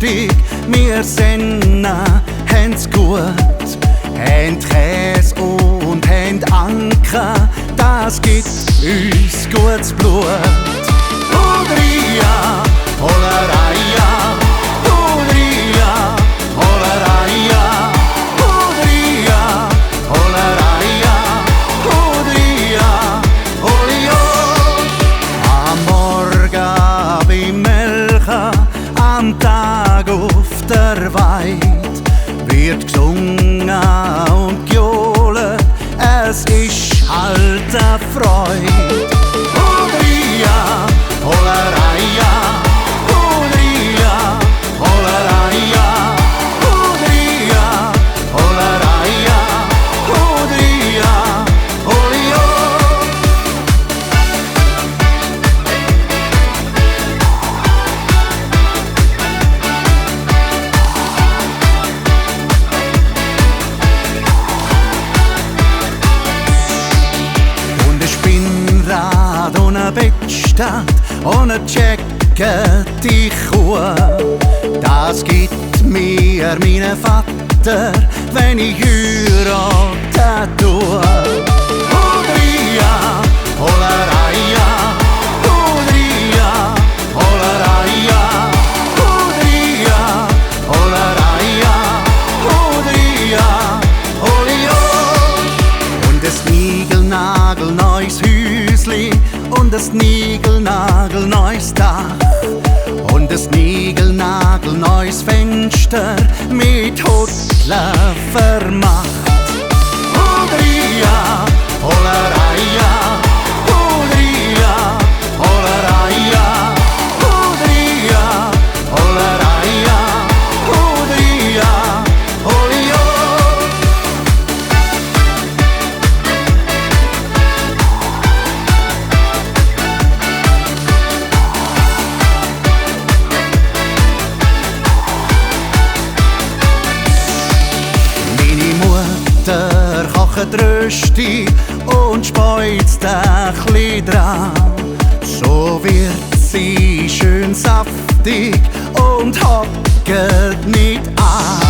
lustig, wir sind haben's gut, haben Käse und haben Anker, das gibt uns gutes Blut. Udria, Holereia, Udria, Holereia, Udria, Holereia, Udria, Olio. Am Morgen beim Melken, am Tag auf der Weid, wird gesungen und gejohlt, es ist halt eine Freude. Udria, Holereia, Udria, Holereia, Udria, Holereia, Udria, Olio. Und ein Spinnrad und ein Bettstand und ein Jacket, die Kuh, das gibt mir mein Vater, wenn ich heirate tue. Udria, Holereia, Udria, Holereia, Udria, Holereia, Udria, Olio. Und ein niegelnagelneues Häusli und ein niegelnagelneues Dach und ein niegelnagelneues Fenster mit Huttle vermacht. Udria, Holereia, Udria, Holereia, Udria, Holereia, Udria, Olio. Der kocht Rösti und speuzt ein bisschen dran. So wird sie schön saftig und hocket nicht an.